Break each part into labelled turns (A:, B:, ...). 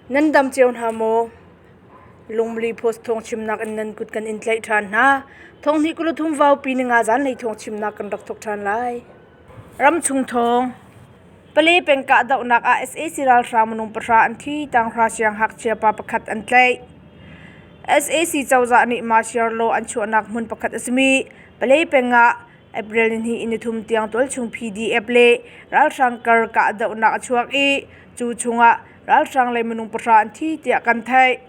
A: Nan dam cio hna maw? Lungmili Post thawngchimnak in nan kut kan in tlaih ṭhan hna. Thonghnih kuluthum vaupi ninga zanlei thawngchimnak kan rak thawk ṭhan lai. Ramchung thawng. Pale peng kahdohnak ah sac ralhrang minung pahra an thi, tanghra sianghngakchia pa pakhat an tlaih. Sac cozah nih martial law an chuahnak hmun pakhat a simi Pale peng ah April nihnih in nithum tiang tualchung PDF le ralhrang kar kahdohnak a chuak i cu chungah ralhrang lei minung pahra an thi tiah kan theih.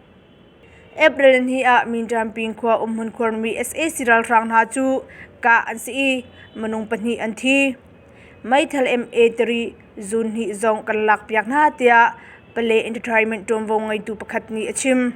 A: April nihnih ah Minṭamping khua umhmun khuarmi sac ralhrang hna cu kah an si i minung pahnih an thi. Meithal MA3 zun hnih zong kan lakpiak hna tiah Pale Entertainment ṭuanvo ngeitu pakhat nih a chim.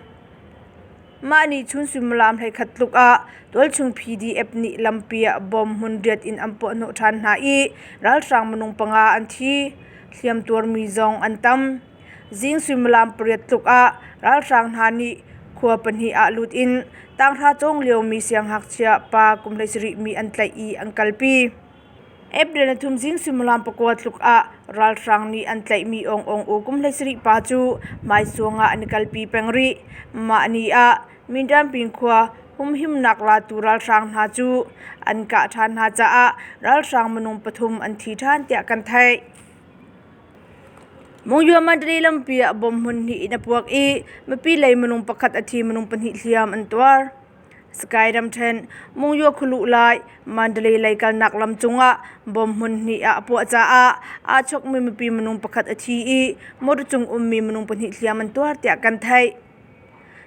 A: Mah nih chun suimilam 11 tluk ah tualchung PDF nih lampi ah bomb hmunriat in an puahhnawh ṭhan hna i ralhrang minung panga an thi. Hliamtuarmi zong an tam. Zing suimilam pariat tluk ah ralhrang hna nih khua pahnih ah lut in tanghra cawng liomi siangngakchia pa kum 17 mi an tlaih i an kalpi. April ni thum zing suimilam pakua tluk ah ralhrang nih an tlaihmi Aung Aung Oo kum 17 pa cu Maisuang ah an i kalpi peng rih. Mah ni ah Mindamping khua humhimnak latu ralhrang hna cu an kah ṭhan hna caah ralhrang minung pathum an thi ṭhan tiah kan theih. Monywa Mandalay lampi ah bomb hmun hnih in a puak i mipi lei minung pakhat a thi minung pahnih hliam an tuar. Sky ramṭhen Monywa khualuh lai Mandalay lei kalnak lam cungah bomb hmun hnih ah a puah caah aa chokmi mipi minung pakhat a thi i motor cung ummi minung pahnih hliam an tuar tiah kan theih.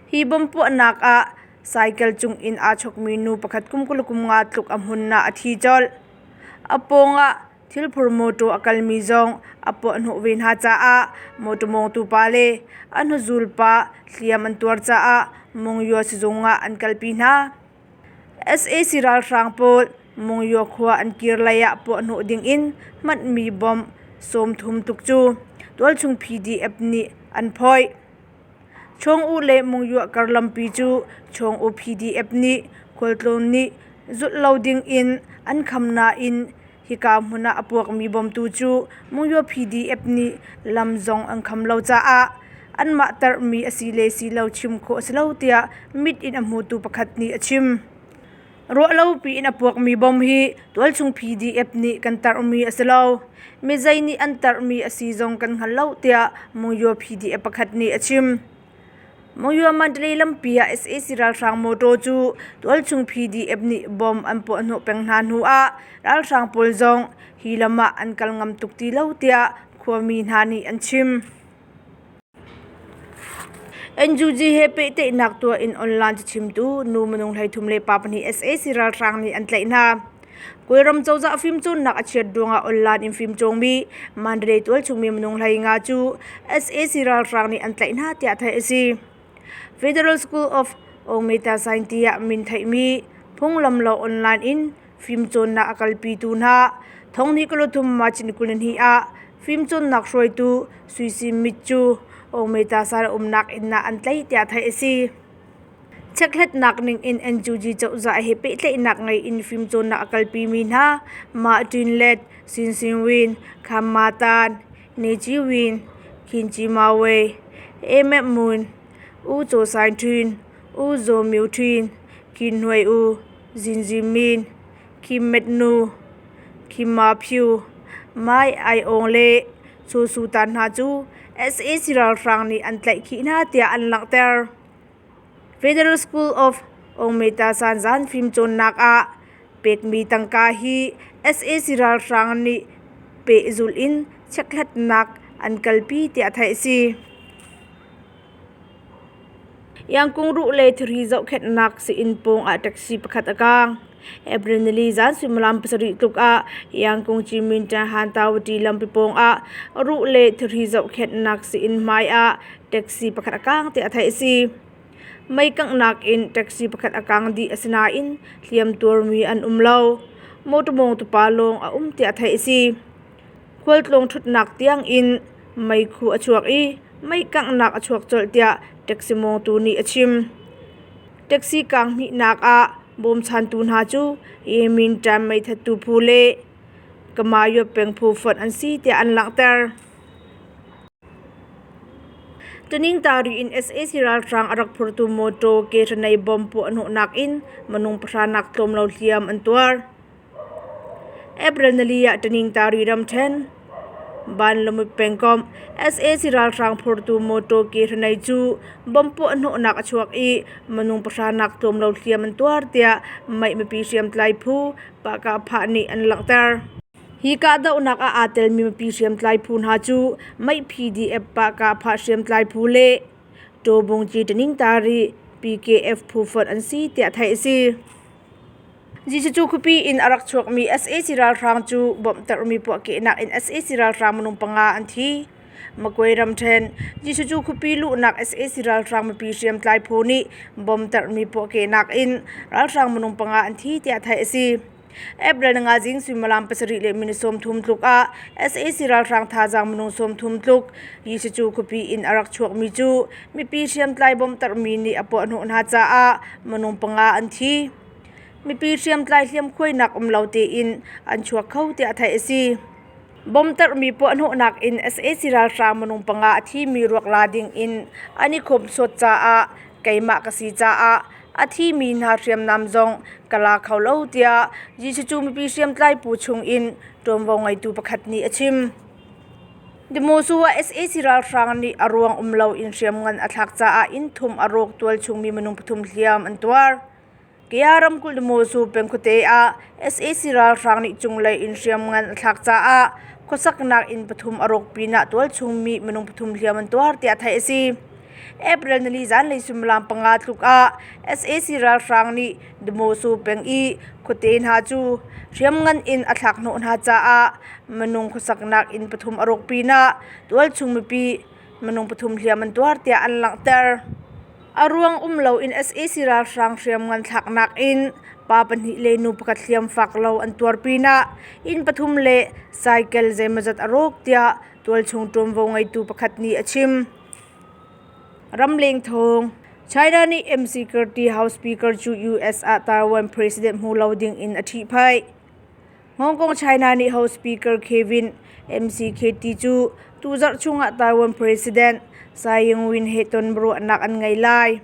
A: Hi bomb puahnak ah cycle cung in aa chokmi nu pakhat kum 25 tluk a hmun ah a thi colh. A pawng ah Thilphur mawṭaw a kalmi zong a puahhnawh ve hna caah mawṭaw mawngtu pa le a hnuzul pa hliam an tuar caah Monywa sizung ah an kalpi hna. Sac ralhrang pawl Monywa khua an kir lei ah puahhnawh dingin hmanhmi bomb 30 tluk cu tualchung PDF nih an phawih. Chawng-U le Monywa kar lampi cu Chawng-U PDF nih khualtlawn nih zulh lo dingin an kham nain hika hmun ah a puakmi bawmtu cu Monywa PDF nih lam zong an kham lo caah anmah tarhmi a si le si lo chim khawh a si lo tiah mit in a hmutu pakhat nih a chim. Ruahlopi in a puakmi bomb hi tualchung PDF nih kan tarhmi a si lo. Mizei nih an tarhmi a si zong kan hngal lo tiah Monywa PDF pakhat nih a chim. Monywa Mandalay lampi ah sac ralhrang mawtaw cu tualchung PDF nih bomb an puahhnawh peng hna hnu ah ralhrang pawl zong hi lam ah an kal ngam tuk ti lo tiah khuami hna nih an chim. NUG he pehtlaihnak tuah in online cachimtu nu minung 33 le pa pahnih sac ralhrang nih an tlaih hna. Kawlram cozah fimcawnnak a chiat ruangah online in fimcawngmi Mandalay tualchungmi minung 15 cu sac ralhrang nih an tlaih hna tiah theih a si. Federal School of Aung-Meta Science tiah min theihmi phunglam lo online in Fimcawnnak a kalpitu hna thonghnih kul March ni 22 ah fimcawnnak hruaitu Sui Si Mit cu Aung-Meta sal umnak inn ah an tlaih tiah theih a si. Chekhlatnak ning in NUG cozah he pehtlaihnak ngei in fimcawnnak a kalpimi hna Mah Ṭin Let, Sin Sin Win, Kham Ma Tan, Ne Ci Win, Khin Ci Ma Wei, E Mep Mun, U Caw Saing Ṭwin, U Zaw Myo Ṭwin, Khin Hnuai U, Zinzin Min, Kim Met Nu, Kim Ma Phyu, Mai Ai Aung le Cho Su Tan hna cu sac ralhrang nih an tlaihkhih hna tiah an langhter. Federal School of Aung-Meta Sanzan fimcawnnak ah pekmi tangka hi sac ralhrang nih pehzulh in chekhlatnak an kalpi tiah theih a si. Iangkung ruh le thiri zohkhenhnak sii-inn pawng ah taxi pakhat a kaang. April nili zan suimilam pasarih tluk ah Iangkung Cimin Ṭahan Tawati lampi pawng ah ruh le thiri zohkhenhnak sii-inn hmai ah taxi pakhat a kaang tiah theih a si. Mei kanghnak in taxi pakhat a kaang dih asinain hliam tuarmi an um lo. Motor mawngtu pa lawng a um tiah theih a si. Khualtlawng ṭhutnak tiang in meikhu a chuak i mei kanghnak a chuak colh tiah taxi mawngtu nih a chim. Taxi kaang hnihnak ah bawmchantu hna cu Yemen ṭam meithattu phu le Kamayo peng phu fonh an si tiah an langhter. Taningtari in sac ralhrang a rak phurtu mawtaw ke hranei bomb puahhnawhnak in minung pahra nak tlawm lo hliam an tuar. April nili ah Taningtari ramṭhen Banlamut pengkomh sac ralhrang phurtu mawtaw ke hranei cu bomb puahhnawhnak a chuak i minung pahra nak tlawm lo hliam an tuar tiah Maih mipi hriamtlai phu Pahkahphah nih an langhter. Hi kahdohnak ah aa telmi mipi hriamtlai phu hna cu Maih PDF Pahkahphah hriamtlai phu le Tawbungci Taningtari PKF phu fonh an si tiah theih a si. Jesuh khuapi in a rak chuakmi sac ralhrang cu bawmhtermi puahkehnak in sac ralhrang minung panga an thi. Magway ramṭhen Jesuh khuapi luhnak sac ralhrang mipi hriamtlai phu nih bawmhtermi puahkehnak in ralhrang minung panga an thi tiah theih a si. April ninga zing suimilam pasarih le minute 30 tluk ah sac ralhrang thazaang minung 30 tluk Yisicu khuapi in a rak chuakmi cu mipi hriamtlai bawmhtermi nih a puahhnawh hna caah minung panga an thi. Mipi hriamtlai hliamkhuainak um lo tein an chuak kho tiah theih a si. Bawmhtermi puahhnawhnak in sac ralhrang minung panga a thimi ruak la ding in an i khawmhsuat caah keimah ka si caah a thimi hna hriamnam zong ka la kho lo tiah Jesuh mipi hriamtlai phu chung in ṭuanvo ngeitu pakhat nih a chim. Demosu ah sac ralhrang nih a ruang um loin hriamngan a thlak caah inn thum a rawk tualchung mi minung pathum hliam an tuar. Kaya ramkulh Demosu peng khuate ah sac ralhrang nih cunglei in hriamngan a thlak caah khuasaknak inn pathum a rawk pinah tualchung mi minung pathum hliam an tuar tiah theih a si. April nili zanlei suimilam panga tluk ah sac ralhrang nih Demosu peng i khuate hna cu hriamngan in a thlak hnawh hna caah minung khuasaknak inn pathum a rawk pinah tualchung mipi minung pathum hliam an tuar tiah an langhter. A ruang um loin sac ralhrang hriamngan thlaknak in pa pahnih le nu pakhat hliam fak lo an tuar pinah inn pathum le cycle zeimawzat a rawk tiah tualchung ṭuanvo ngeitu pakhat nih a chim. Ramleng thawng China nih MC Security House Speaker cu US ah Taiwan President hmu lo ding in a ṭhihphaih. Hong Kong China nih House Speaker Kevin McKT cu tuzarh chungah Taiwan President Tsai Ing-wen he tonbiaruahnak an ngei lai.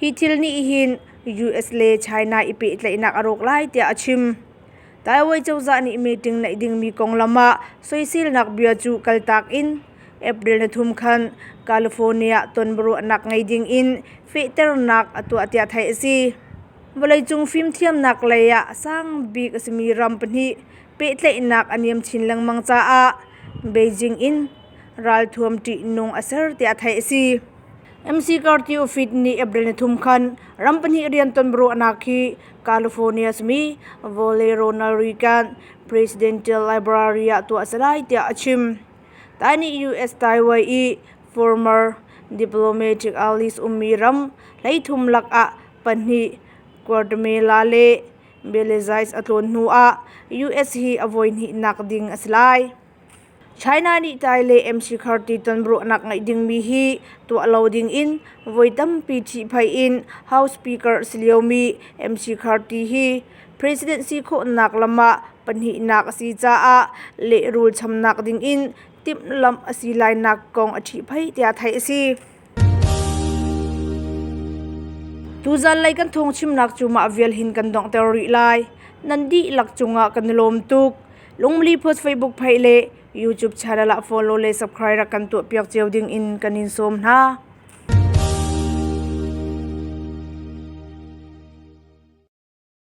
A: Hi thil nih hin US le China i pehtlaihnak a rawk lai tiah a chim. Taiwan cozah nih meeting neih dingmi konglam ah soiselnak bia cu kaltak in April ni thum khan California tonbiaruahnak ngei ding in fehternak a tuah tiah theih a si. Vawleicung fimthiamnak lei ah a sang bik a simi ram pahnih pehtlaihnak a niam chin lengmang caah Beijing in ralthuam ṭihnung a ser tiah theih a si. MC Carty Office nih April ni thum khan ram pahnih rian tonbiaruahnak hi California simi Vawlei Ronald Reagan Presidential Library ah tuah a si lai tiah a chim. Tai nih US Taiwan i former diplomatic allies ummi ram hleithum lakah pahnih Guatemala le Belize a tlawn hnuah US hi a voihnihnak ding a si lai. China nih Tai le MC Carty tonbiaruahnak ngeih dingmi hi tuah lo dingin voi tampi ṭhihphaih in House Speaker a si liomi MC Carty hi President si khawhnak lam ah pahnihnak a si caah lehrul chamnak dingin timhlamh a si lainak kong a ṭhihphaih tiah theih a si. Tuzan lei kan thawngchimnak cu mah vial hin kan donghter rih lai. Nan dihlak cungah kan i lawm tuk. Lungmli Post Facebook page le YouTube channel ah follow le subscribe rak kan tuahpiak cio ding in kan in sawm hna.